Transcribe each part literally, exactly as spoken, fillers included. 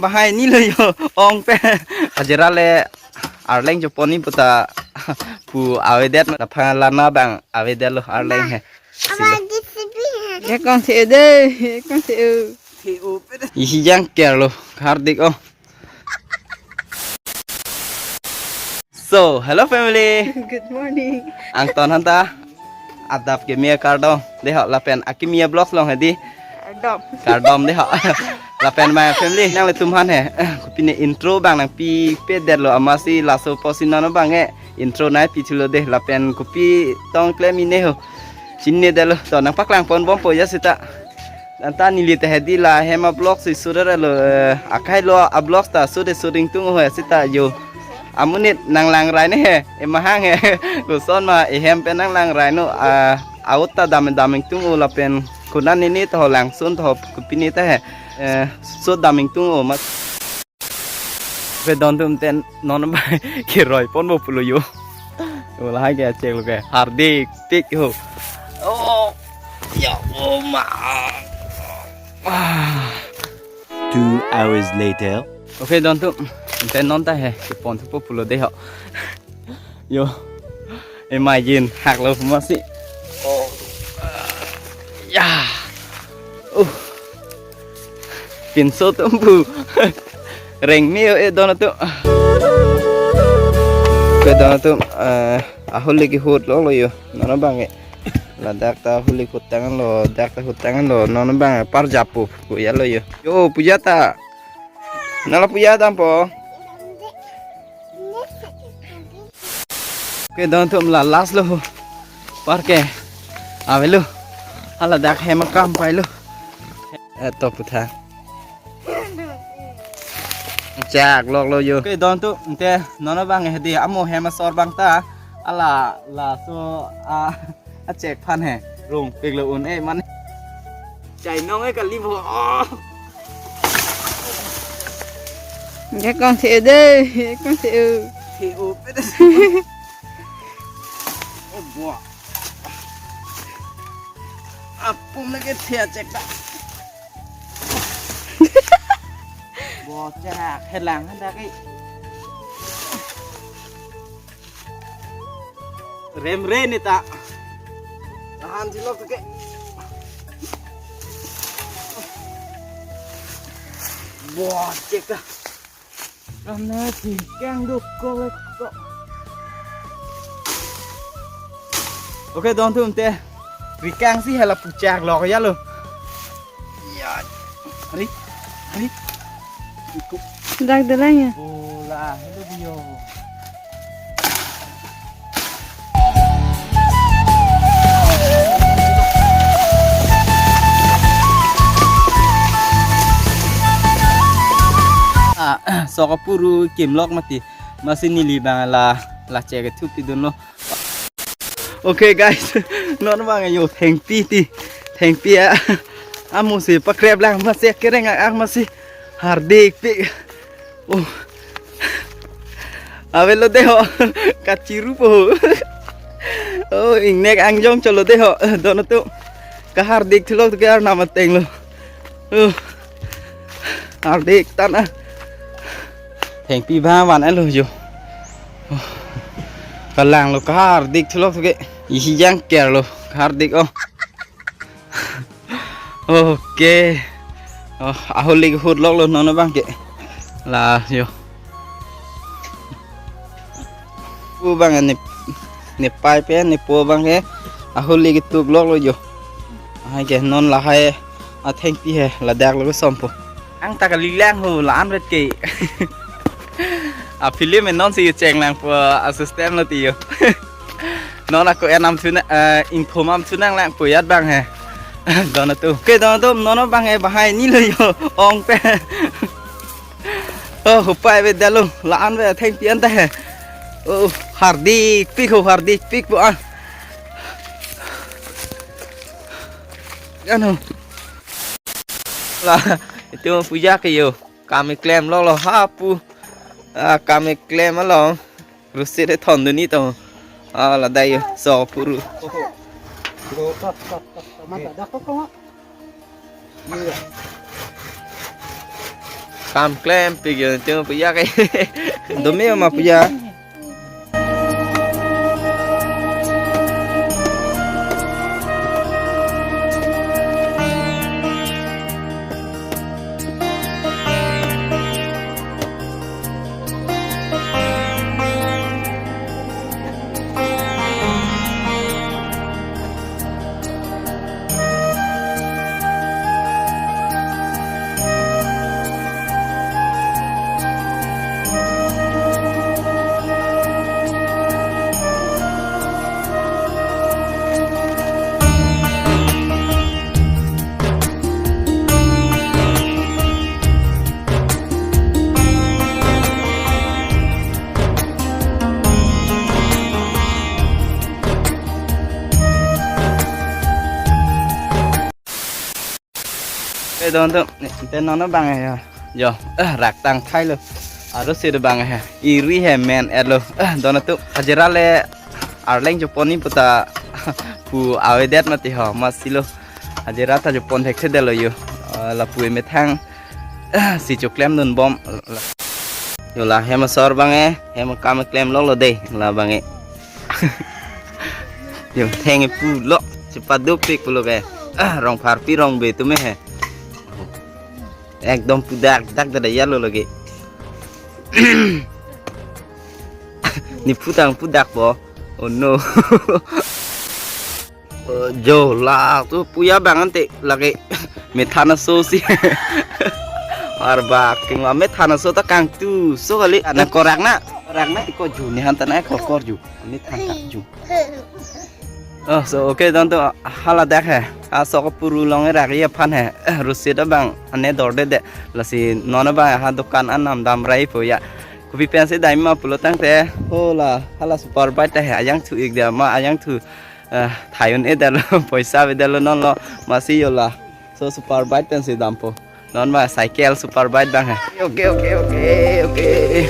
Pahai ni lo yo, ong pen. Ajira le arleng chopon ni puta pu avedet, aphan lana abang avedetlo arleng he. Silo. Ekong se de, ekong se. Isi jang ker lo, Hardik oh. So, hello family. Good morning. Angton hanta adap keme kardom. Deho lapen akeme vlogs along hedi. Kardom. Kardom deho. Lapen my family nanglitum aphan he. Kopine intro abang nangpipedetlo, amatsi laso apotsi non abang ke intro nangpi thulo de, lapen kopi tong klem-i ne ho. Chinine detlo, to nangpaklang ponbompo ya seta. Anta neli ta hedi la hem avlogs si shoot detlo, eh, akai lo avlogs ta shoot de shoot ingtung ho ya seta yo. Amonit nanglang rai ne he, emahang he. Koson ma ehem pen nanglang rai no, ah, out ta dam dam ingtung o lapen konat nini ta ho langsun ta ho kopine ta he. Eh, shoot dam ingtung o mat. Pe don atum ten non abang keroi ponpo pulo yo. Lahai ke achek lo ke Hardik pik ho. Oh, ya, oh ma. Ah. Two hours later. Okay, don atum, ten non ta he kepon thupo pulo deho. Yo. Imagine hak lo amatsi. Oh. Ya. Uh. Pinso atum pu. Reng me-o e don atum. Ke don atum, eh, ahuli kehut lo lo yo. Non abang ke. Ladak ta ahuli hutang lo, dak ta hutang lo. Non abang ke parjapo pu ya lo yo. Yo, puja ta. Nala puja dampo. Ke don atum la last lo ho. Parke. Avelo. Hala dak hem akam pailo. Eto putha. Chak lok lo yo. Ke don atum te non abang hedi amo hem asor abang ta. Ala laso a achek aphan he. Rong pik lo un e man. Chai nong e kali bo. Oh. Ekong se de, ekong se. He o pe de. Oh, bo. Apum lagi thia chek ta. Bo chak helang handa ke. Remre ne ta. Tahan silok ke. Bo chek ta. Karena si kang duk ko ko. Okay, don atum te. Rikang si hala puchak lok ya lo. Ya. Ari. Ari. Iku. Dak de lang ya. Bola, hello bio. Ah, sok apuru kimlok mati. Amatsi neli abang la, la chek ke thupi dunlo. Okay guys, non abang yo thengpi ti, thengpi a. Amo si pakrep lang amatsi kereng ak amatsi Hardik pik. Oh. Avelo deho, kachiru po. Oh, ingnek angjong cholo deho, don atum. Ka Hardik thulok ke arnam ateng lo. Oh. Hardik tan a. Thengpi abang van elo yo. Oh. Kalang lo ka Hardik thulok ke. Isi jang ker lo ka Hardik oh. Okay. Oh, ahuli kehut lok lo non abang ke. La yo. Pu abang ne, ne pai pen ne po abang ke. Ahuli ketup lok lo yo. Hai ke non lahai athengpi he ladak lo sompo. Ang ta kalilang ho la-an vet ke. A film non si cheng lang po a system lo ti yo. Non ako enam thuna, eh, ingthom am thunang lang po yat abang he. Don atum. Ke don atum non abang he pahai ni lo yo. Ong pen. Oh, hupai avedetlo. La-an ve thengpi an ta he. Oh, Hardik pik ho, Hardik pik po an. Ano. La, itu puja ke yo. Kami klem lo lo ha pu. Ah, kami klem lo. Rusit e thon duni to. Ah, la dai yo. So puru. Mata dak ko ko. Kam klempik yo, cheng puya ke. Dome ma puya. Eh, don tu, ni, te non abang ya. Yo, eh, rak tang thai lo. Arusit abang he. Eri he men et lo. Eh, don tu, hajira le arleng chepon-i puta pu avedet mati ho, masi lo. Hajira ta chepon thekthedetlo yo. Eh, lapu emethang, eh, si choklemdunbom. Yo la hem asor abang e, hem akam klem loklo de, la abang e. Yo theng e pulo, chepadopik pulo ke. Ah, Rongpharpi Rongbe atum he. Ekdom pudak dak dada yalo lagi. Ni putang pudak po. Oh no. Eh, jo la tu puya abang ante lagi methanaso si. Arba kingwa methanaso ta kangtuso kali. Ana korak na, korak na iko ju ni han ta na ko kor ju. Methan ta ju. Oh, so okay, don tu hala dak he. Aso ko puru long e rak aphan he. Eh, Arusit abang ane dordede. Lasi non abang ha dokan anam damrai po ya. Kopi pensi dam ma pulo tangte. Oh la, hala super bike ta he. Ajangthu ik dia ma ajangthu. Eh, thai un-edetlo, poisa avedetlo non lo, masi yo la. So super bike pensi dampo. Non ma cycle super bike abang he. Okay, okay, okay, okay.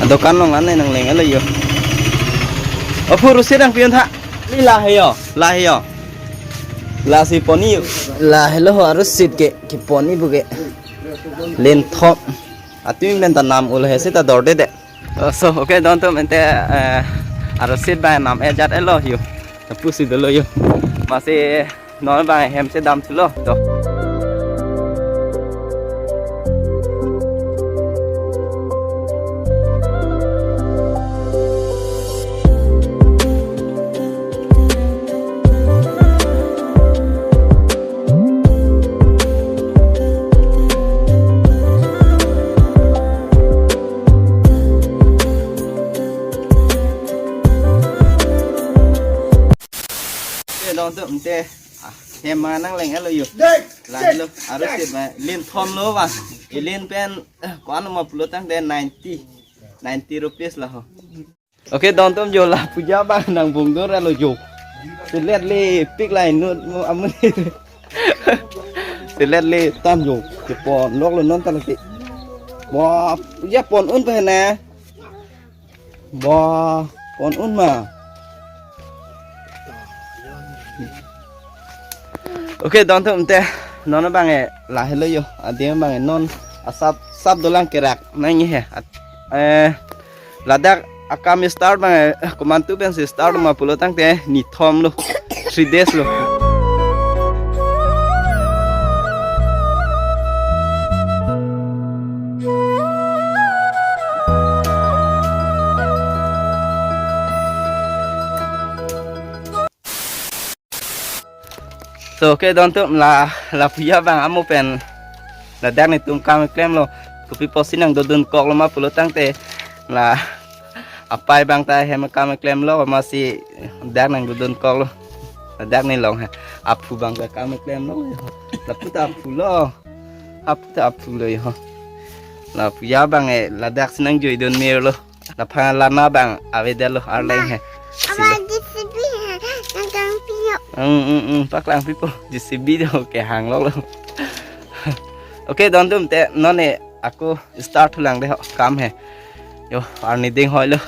Dokan along an nang leng lo yo. Aphu Arusit nangpi-un tha. Ni la he yo, la he yo. Lasi pon-i yo. La helo ho Arusit ke, kepon-i pu ke. Linthom. Atumi pen ta nam ul he seta dordede. Oh, so, okay, don tu mente, eh, Arusit abang nam ejat etlo yo. Lapusi dolo yo. Masi non abang hem si damthulo to. Te don tu ante, ah, hem ma nang leng lo yo. Dek, la lo, Arusit ma, linthom lo ba. Ilin pen, eh, ko-an ma pulo tangte ninety, ninety rupees la ho. Okay, don tu jo la puja abang nang bungdur lo jo. Selet lepik la inut mo amun. Selet le tang jo. Kepon loklo non ta lagi. Wah, puja pon-un pe na. Wah, pon-un ma. Okay, don tu ante non abang e la helo yo. Adim abang e non asap sap dolang kerak nang he. At-, eh, ladak akam start abang e, eh, komantu pensi start ma pulo tangte nithom lo. Three days lo. So, okay, don atum, la, lapu abang amo pen ladak netum kam klemlo. Kopi pusi nangdodun koklo ma pulo tangte, la apai abang ta hem kam klemlo, masi dak nangdodun koklo. Ladak ne long he. Aphu abang ta kam klemlo. Lapu ta aphu lo. Aphu ta aphu lo ho. Lapu abang e ladak si nangjoidun mirlo. Laphan lana abang avedetlo arleng he. Silo. Abang J C B he, nangkangpi yo. Hmm, hmm, hmm, paklangpipo. J C B do kehang lo lo. Okay, don atum, te non ne ako start thulang de ho kam he. Yo, arni ding hoi lo.